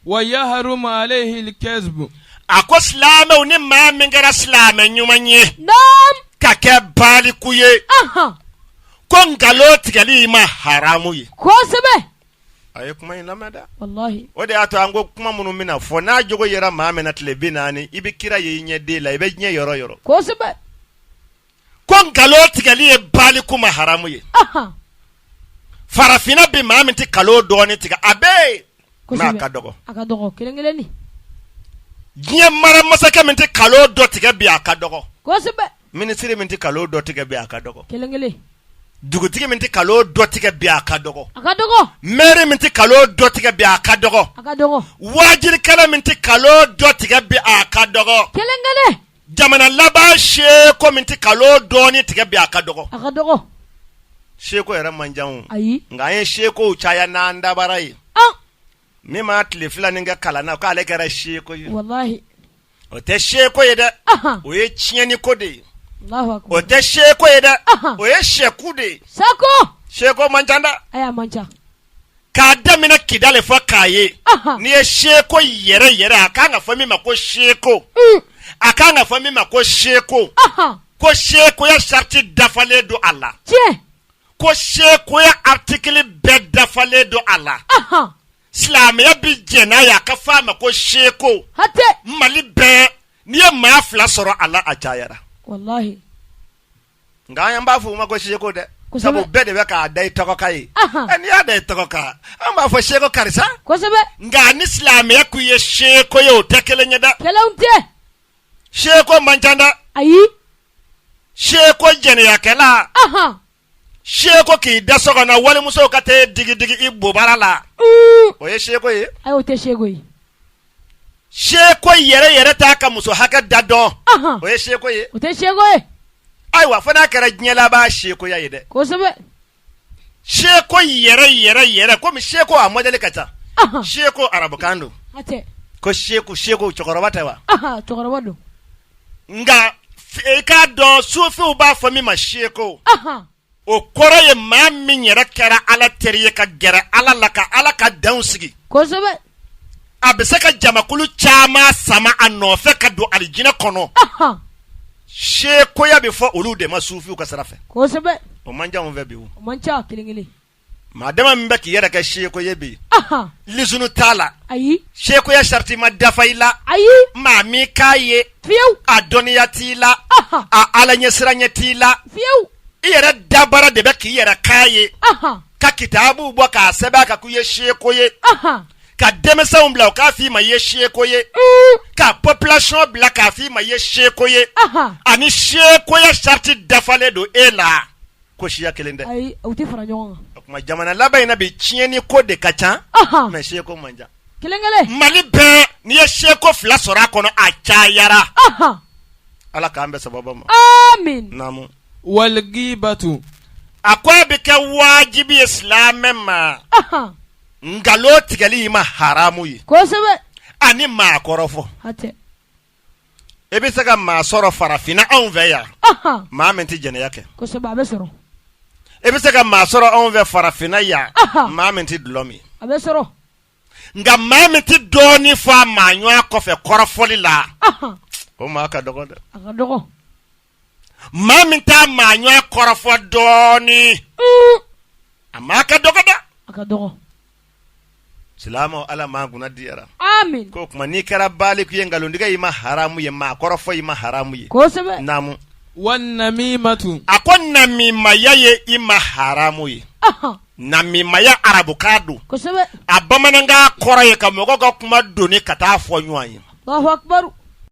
Wa yahrumu alayhi al-kadhibu. A ko silamɛw ni maa min kɛra silamɛ ɲuman ye ka kɛ baliku ye ko nkalon tigɛli i ma haramu ye kosɛbɛ. A ye kuma in lamɛn dɛ, walahi, o de y'a to an ko kuma minnu bɛna fɔ n'a jogo yera maa min na tile 40 i bɛ kira ye i ɲɛden la i bɛ diɲɛ yɔrɔ yɔrɔ, kosɛbɛ, ko nkalon tigɛli ye baliku ma haramu ye, farafinna bi maa min tɛ nkalon dɔɔnin tigɛ a bɛ yen mais a ka dɔgɔ, a ka dɔgɔ kelen kelenni, diɲɛ mara masakɛ min tɛ nkalon dɔ tigɛ bi a ka dɔgɔ, kosɛbɛ, minisiri min tɛ nkalon dɔ tigɛ bi a ka dɔgɔ, kelen kelen, dugutigi min tɛ nkalon dɔ tigɛ bi a ka dɔgɔ, a ka dɔgɔ, maire min tɛ nkalon dɔ tigɛ bi a ka dɔgɔ, a ka dɔgɔ, waajulikɛla min tɛ nkalon dɔ tigɛ bi a ka dɔgɔ, kelen kelen, jamana laban seko min tɛ nkalon dɔɔnin tigɛ bi a ka dɔgɔ, a ka dɔgɔ, seko yɛrɛ man ca o, ayi, nka an ye sekow caya n'an dabara ye min ma tile fila nin kɛ kalan na k'ale kɛra seko ye, walahi, o tɛ seko ye dɛ, o ye tiɲɛni ko de ye, o tɛ seko ye dɛ, o ye sɛku de ye, seko, seko man ca dɛ, ayi a man ca, k'a daminɛ Kidali fɔ Kayi n'i ye seko yɛrɛ yɛrɛ a kan ka fɔ min ma ko seko a kan ka fɔ min ma ko seko ko sekoya sariti dafalen don a la ko sekoya artikili bɛɛ dafalen don a la silamɛya bɛ jɛn n'a ye a ka fɔ a ma ko seko Mali bɛɛ n'i ye maa fila sɔrɔ a la a cayara nka an b'a fɔ u ma ko seko dɛ sabu bɛɛ de bɛ k'a da i tɔgɔ kan ye n'i y'a da i tɔgɔ kan an b'a fɔ seko karisa kosɛbɛ nka ni silamɛya k'u ye seko ye o tɛ kelen ye dɛ kelenw tɛ seko man ca dɛ ayi seko jɛnɛyakɛla seko k'i da so kɔnɔ walimusow ka taa digidigi i bobara la o ye seko ye ayi o tɛ seko ye seko yɛrɛ yɛrɛ t'a ka muso hakɛ da dɔn o ye seko ye o tɛ seko ye ayiwa fo n'a kɛra diɲɛ laban sekoya ye dɛ kosɛbɛ seko yɛrɛ yɛrɛ yɛrɛ komi seko a mɔdɛli ka ca seko arabukan don ko seko seko cɛkɔrɔba tɛ wa cɛkɔrɔba don nka i k'a dɔn sufiw b'a fɔ min ma seko o kɔrɔ ye maa min yɛrɛ kɛra ala teri ye ka gɛrɛ ala la ka ala ka danw sigi kosɛbɛ a bɛ se ka jamakulu caman sama a nɔfɛ ka don alijinɛ kɔnɔ sekoya bɛ fɔ olu de ma sufiw ka sira fɛ kosɛbɛ o man ca anw fɛ bi o man ca kelen kelen maa dama min bɛ k'i yɛrɛ kɛ seko ye bi lisunu t'a la ayi sekoya sariti ma dafa i la ayi maa min k'a ye fiyewu a dɔnniya t'i la a ala ɲɛsiranɲɛ t'i la fiyewu i yɛrɛ dabara de bɛ k'i yɛrɛ k'a ye ka kitabu bɔ k'a sɛbɛn a kan k'u ye seko ye ka denmisɛnw bila u k'a f'i ma i ye seko ye ka population bila k'a f'i ma i ye seko ye ani sekoya sariti dafalen don e la ko siya kelen tɛ ayi u tɛ fara ɲɔgɔn kan o tuma jamana laban in na bi tiɲɛni ko de ka ca mais seko man ca kelen kelen Mali bɛɛ n'i ye seko fila sɔrɔ a kɔnɔ a cayara Ala k'an bɛn sababa ma amin naamu walgibatu a ko a bɛ kɛ wajibi ye silamɛ ma nkalon tigɛli i ma haramu ye kosɛbɛ ani maa kɔrɔfɔ hatɛ i bɛ se ka maa sɔrɔ farafinna anw fɛ yan maa min tɛ jɛnɛya kɛ kosɛbɛ a bɛ sɔrɔ i bɛ se ka maa sɔrɔ anw fɛ farafinna yan maa min tɛ dulɔ min a bɛ sɔrɔ nka maa min tɛ dɔɔnin fɔ a maa ɲɔgɔn kɔfɛ kɔrɔfɔli la o maa ka dɔgɔ dɛ a ka dɔgɔ maa min t'a maa ɲɔgɔn kɔrɔfɔ dɔɔnin a maa ka dɔgɔ dɛ a ka dɔgɔ silamɛw ala m'an kunna diyara amin k'o tuma n'i kɛra baliku ye nkalontigɛ i ma haramu ye maa kɔrɔfɔ i ma haramu ye kosɛbɛ naamu wanamimatu a ko namimaya ye i ma haramu ye namimaya arabukan don kosɛbɛ a bamanankan kɔrɔ ye ka mɔgɔw ka kuma doni ka taa fɔ ɲɔgɔn ye Allahu akbar